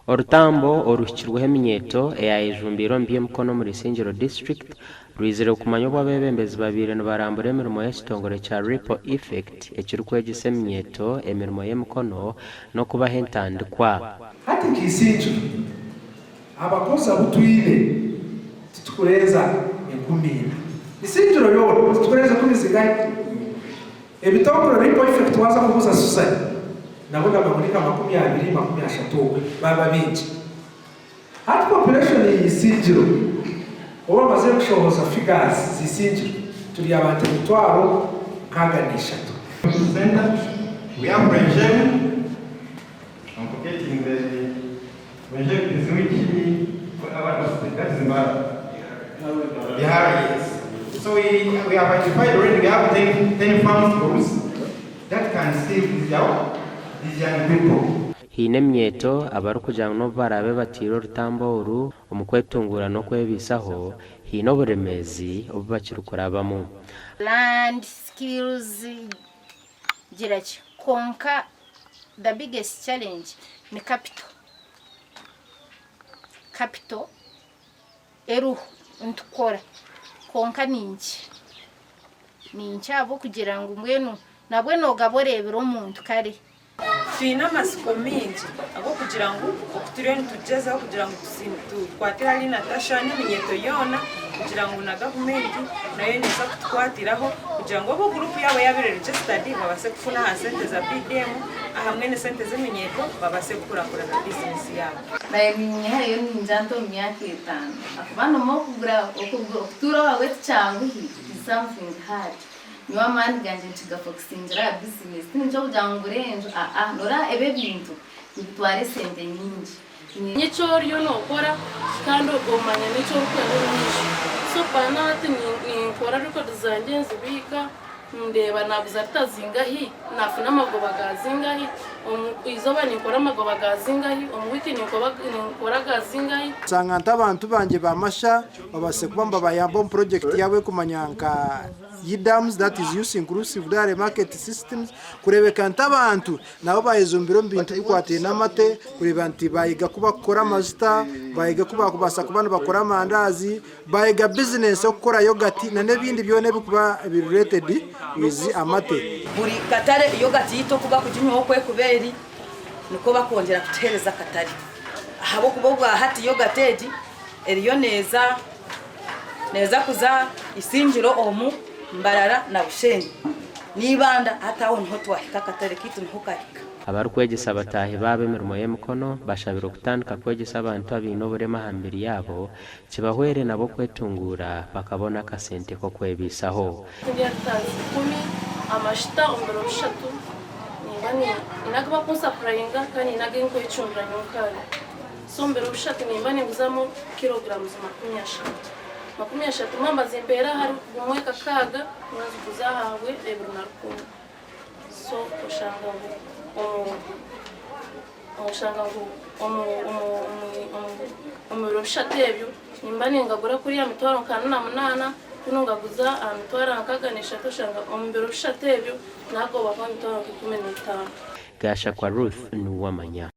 Orutambo oruhikirweho eminyeeto eyayejumbiire omu by'emikono omuri Isingiro District rwizire kumanya obu abeebembezi babaire nibarambura emirimo y'ekitongore kya Ripple Effect ekirikwegyesa eminyeeto emirimo y'emikono n'okubaha entandikwa. Hati nka Isingiro, abakozi abu twine titukurenza 4,000. Isingiro yoona titukurenza enkumi zingahi? Ebitongore Ripple Effect waaza kubuuza Susan nabo nabamuri nka 20, 30 okwe baaba baingi. Hati population ya Isingiro obu bamazire kushohoza figures za Isingiro turi abantu 63,000. Center, we have Rwenjeru, I'm forgetting the Rwenjeru is which, that is Mbarara. Bihara, yes. So we, we have identified already, we have 10, 10 farm schools that can serve these young, these young people. Haine eminyeeto abarikugira ngu n'obu baraabe bataire orutambo oru omu kwetunguura n'okwebaisaho, haine oburemeezi obu bakirikurabamu. Land, skills, gira ki kwonka the biggest challenge ni capital. Capital eriho nitukora kwonka ni nkye, ni nkye ahabw'okugira ngu mbwenu nabwe noogaba oreebire omuntu kare. Twine amatsiko maingi ag'okugira ngu oku turiyo nitugyezaho kugira ngu tukwatire ahari Natasha n'eminyeeto yoona kugira ngu na gavumenti nayo neeza kutukwatiraho kugira ngu obu guruupu yaabo yaaba eri registered babaase kufuna aha sente za PDM ahamwe n'esente z'eminyeeto babaase kukurakurana bizinesi yaabo. Naye ninyehayo ningira nti omu myaka etano ahakuba nomu okugura okutuura owawe tikyanguhi it is something hard. Nyowe amaani gangye nkigafokusingira aha bizinesi tinikyo kugira ngu ngure enju aa noreeba ebi ebintu nibitwara esente nyingi. Manya eki oriyo nookora kandi omanye n'eki orikwenda omu maisho. So kuba hati ninkora records zangye nzibiika, ndeeba naaguza lita zingahi, naafuna amagoba ga zingahi, omu izooba ninkora amagoba ga zingahi, omu wiiki ninkora aga zingahi. Nshanga nti abantu bangye ba Masha babaase kuba nibabayamba omu purojekiti yaabo erikumanywa nka YIDAMS that is Youth Inclusive Dairy Market Systems kureebeka nti abantu nabo bayejumbira omu bintu ebikwataine n'amate kureeba nti bayega oku bakukora amajuta, bayega oku bakubaasa kuba nibakora amandaazi, bayega bizinesi y'okukora yogati n'ebindi byona ebirikuba biri related with amate. Buri katare yogati yaitu oku bakuginywaho oku erikuba eri, nikwo bakwongyera kutuheereza akatare ahabw'okuba obwahati yogati egi eriyo neeza Neeza kuza Isingiro omu Mbarara na Bushenyi n'Ibanda hati aho niho twahika akatare kaitu niho kahika. Abarikwegyesa bataahi baabo emirimo y'emikono bashabirwe kutandika kwegyesa abantu abaine oburema aha mibiri yaabo kibahwere nabo kwetunguura bakabona akasente k'okwebaisaho. Ndya litazi ikumi amashita omu biro bishatu nimba nyine agu bakunsapurayinga kandi nyine agu nkwecundira nyowe nkanye. So omu biro bishatu nimba ninguzamu kilograms 30. 30 mwamba zimpeera ahari gumwe kakaaga nyowe nziguza ahabwe ebiri na rukumi. So oshanga ngu omu oshanga ngu omu omu omu omu biro bishatu ebyo nimba ningagura kuriya mitwaro nka ana na munaana kunu ngaguza aha mitwaro nkaga n'eshatu oshanga omu biro bishatu ebyo nagobaho emitwaro nka 15. Gashakwa Ruth Nuwamanya.